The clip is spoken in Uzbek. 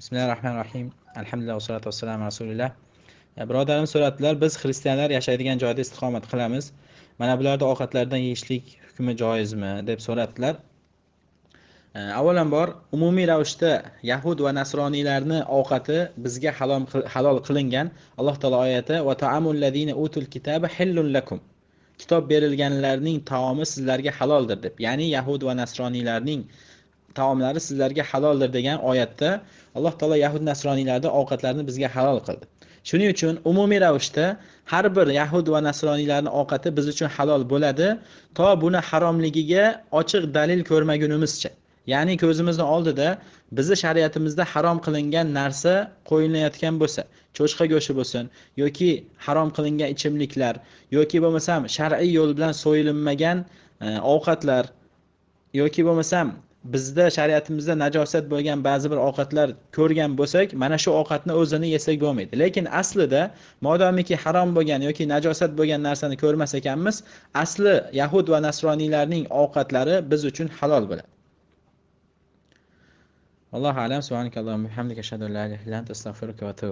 Bismillahirrohmanirrohim. Alhamdulillah vassalatu vassalamu ala rasulillah. Birodarimiz so'radilar, biz xristianlar yashaydigan joyda istiqomat qilamiz. Mana bularda ovqatlardan yeyishlik hukmi joizmi deb so'radilar. Avvalambor umumiy ravishda yahud va nasroniylarni ovqati bizga halol qilingan. Alloh taolo oyati va ta'amul ladina utul kitaba hillun lakum. Kitob berilganlarning taomi sizlarga haloldir deb. Ya'ni yahud va nasroniylarning taomlari sizlarga haloldir degan oyatda Alloh taolo yahud nasroniylarning ovqatlarini bizga halol qildi. Shuning uchun umumiy ravishda har bir yahud va nasroniylarning ovqati biz uchun halol bo'ladi, to buni haromligiga ochiq dalil ko'rmagunimizcha. Ya'ni ko'zimizning oldida bizni shariatimizda harom qilingan narsa qo'yilayotgan bo'lsa, cho'chqa go'shti bo'lsin yoki harom qilingan ichimliklar yoki bo'lmasam shar'iy yo'l bilan so'yilinmagan ovqatlar yoki bo'lmasam bizda shariatimizda najosat bo'lgan ba'zi bir ovqatlar ko'rgan bo'lsak, mana shu ovqatni o'zini yesak bo'lmaydi. Lekin aslida modomiki harom bo'lgan yoki najosat bo'lgan narsani ko'rmas ekanmiz, asli yahud va nasroniylarning ovqatlari biz uchun halol bo'ladi. Allohu a'lam. Subhanakallohumma bihamdika ashhadu an la ilaha illa anta astag'firuka va atubu.